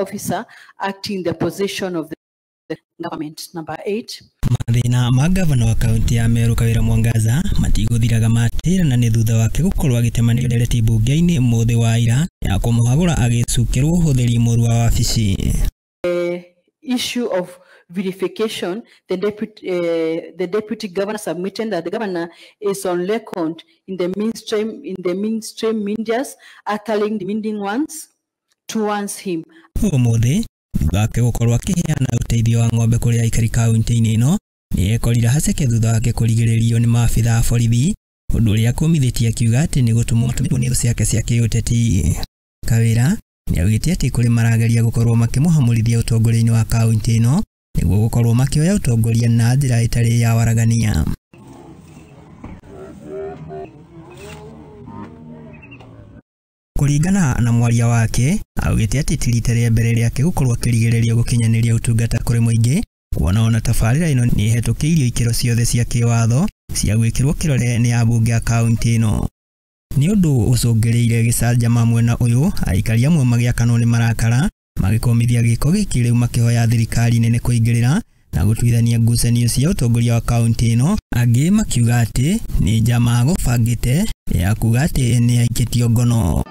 Officer acting in the position of the government. Number 8. Mathĩna ma gavana wa kaunti ya Meru Kawira Mwangaza matigũthiraga matĩra na nĩ thutha wake gũkorwo agĩtemania ndereti mbunge-inĩ mũthĩ wa ira ya kũmũhagũra agĩcukĩrwo ũhũthĩri mũru wa wabici. Issue of verification, the deputy governor submitted that the governor is on record in the mainstream medias uttering demeaning ones towards him. Ũmũthĩ thutha wake gũkorwo akĩheana ũteithio wa ng'ombe kũrĩ aikari kaunti-inĩ ĩno nĩ ekorire haceke thutha wake kũrigĩrĩrio nĩ maabitha a borithi, ũndũ ũrĩa akũmithĩtie akiuga atĩ nĩ gũtũmwo matũmĩrwo nĩ thũ ciake cia kĩũteti. Kawira nĩaugĩte atĩ kũrĩ marageria gũkorwo makĩmũhamũrithia ũtongoria-inĩ wa kaunti ĩno nĩguo gũkorwo makĩoya ũtongoria na njĩra ĩtarĩ ya waragania. Kũringana na mwaria wake, augĩte atĩ ti rita rĩa mbere rĩake gũkorwo akĩrigĩrĩrio gũkinyanĩria ũtungata kũrĩ mũingĩ, kuona ona tabarĩra ĩno nĩ ĩhetũkĩirio ikĩro ciothe cia kĩwatho cia gwĩkĩrwo kĩrore nĩ ambunge a kaunti ĩno. Nĩ ũndũ ũcũngĩrĩire gĩcanjama mwena ũyũ, aikari amwe magĩakanwo nĩ marakara magĩkomithia gĩko gĩkĩ rĩu makĩhoya thirikari nene kũingĩrĩra na gũtuithania ngucanio cia ũtongoria wa kaunti ĩno, angĩ makiuga atĩ nĩ njama gũbangĩte ya kuga atĩ nĩ aikĩtio ngono.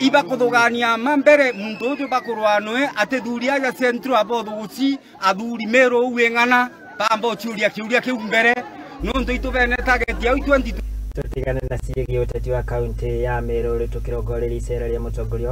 Ibakuthugania mambere muntu uyu bakurwanwe ati thuri aya centro abothuguci athuri Meru uweng'ana bamba uciuria kiuria kiu mbere nundu itubene target ya 20. Tutigane na ciĩgiĩ ũteti wa kaunti ya Meru rĩu tũkĩrongoreria icera rĩa mũtongoria wa